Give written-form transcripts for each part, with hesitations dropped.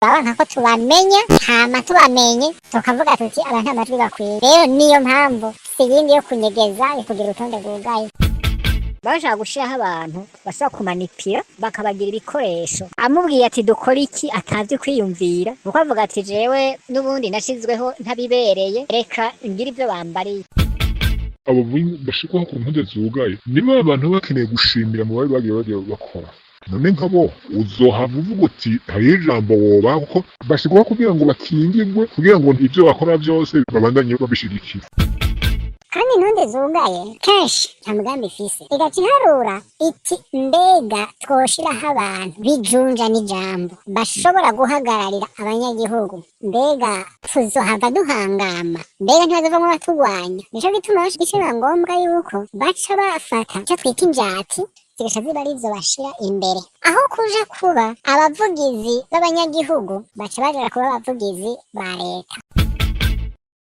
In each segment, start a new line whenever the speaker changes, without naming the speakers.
Baba ko tubamenya, hama tubamenye tukavuga tuti: "Aba nta majwi bakwiye." Rero niyo mpamvu, si iyindi yo kunyegeza, ni kugira urutonde rwugaye.
Bashaka gushiraho abantu bashobora kumanipira, bakabagira ibikoresho. Amubwiye ati: "Dukora iki?" Atazi kwiyumvira, kuko avuga ati: "Jewe n'ubundi nashizweho ntabibereye, reka ngire ivyo bambariye."
Abo bashirwaho ku ntonde zugaye nibo abantu bakeneye gushimira mu bari bagiye bakora. None nkabo uzohava uvuga uti hariho ijambo wobaha, kuko bashirwaho kugira ngo bakingirwe, kugira ngo ivyo bakora vyose babandanye babishigikira.
Kandi intonde zugaye kenshi nta mugambi ifise, igaca iharura iti: "Mbega twoshiraho abantu bijunja n'ijambo bashobora guhagararira abanyagihugu? Mbega tuzohava duhangama? Mbega ntibazovamwo batugwanya?" Nico gituma biba ngombwa yuko baca bafata ico twita injati, zigaca ziba arizo bashira imbere. Aho kuja kuba abavugizi b'abanyagihugu, baca baja kuba abavugizi ba leta.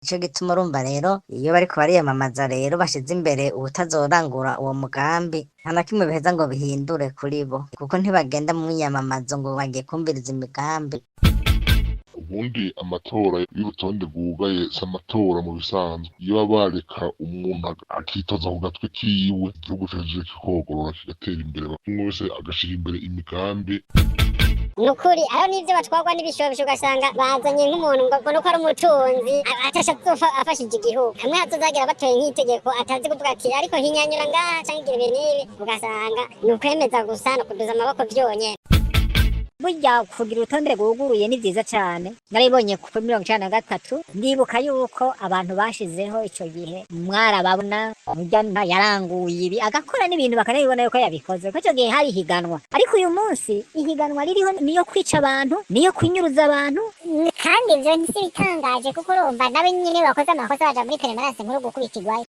Nico gituma urumva rero, iyo bariko bariyamamaza rero bashize imbere uwutazorangura uwo mugambi, nta na kimwe biheza ngo bihindure kuri bo, kuko ntibagenda mu myiyamamazo ngo bagiye kumviriza imigambi.
Ubundi amatora y'urutonde rwugaye si amatora mu bisanzwe. Iyo baba bareka umuntu akitoza ku gatwe kiwe, igihugu coje kikogorora, kigatera imbere, umwe wese agashira imbere imigambi.
Ni ukuri, aho n'ibyo batwarwa n'ibishobisho, ugasanga bazanye nk'umuntu ngo nuko ari umutunzi atasha azofa afashije igihugu. Hamwe hazozagira batoye nk'itegeko, atazi kuvuga ati: "Ariko hinyanyura ngaha canke igira ibi n'ibi", ugasanga ni ukwemeza gusa, ni ukuduza amaboko vyonyene.
Burya kugira urutonde rwuguruye ni vyiza cane. Naribonye kuri 93, ndibuka yuko abantu bashizeho ico gihe mwarababona, murya yaranguye ibi, agakora n'ibintu bakanabibona yuko yabikoze, ko ico gihe hari ihiganwa. Ariko uyu munsi ihiganwa ririho niyo kwica abantu, niyo kunyuruza abantu.
Kandi ivyo ntibitangaje, kuko urumva nawe nyene bakoze amakosa baja muri permanence nkuru gukubitirwayo.